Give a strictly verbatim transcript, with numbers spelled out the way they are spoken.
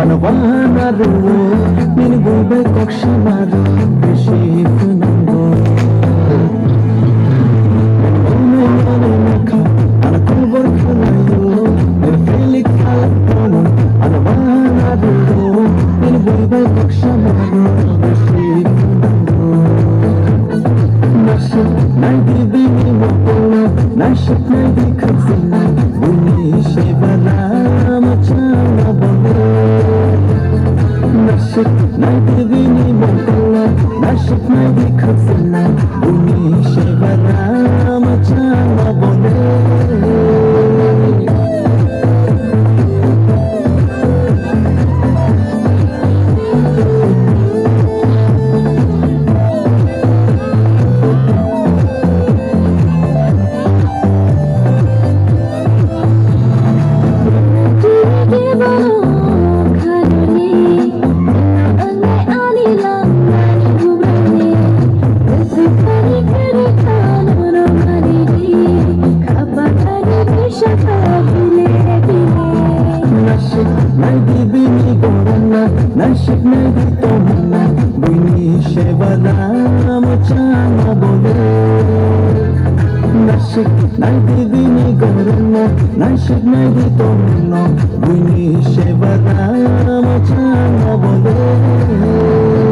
Nirvana rwo, nini buibai kok samaro, bisi phwnango. Nini mane makha, ano khobor khwnaio, nini feeling khalak tono, ano bana rwo, nini buibai kok samaro, bisi phwnango. Nasik naidi bini mokolo, nasik naidi khakchangma, buini seba lama chama bole. Nasik naidi bini mokolo, nasik naidi khakchangma, buini seba lama chama bole. Nasik naidi bini gorokno, nasik naidi tongmungno, buini seba lama chama bole. Nasik naidi bini gorokno, nasik naidi tongmungno, buini seba lama chama bole.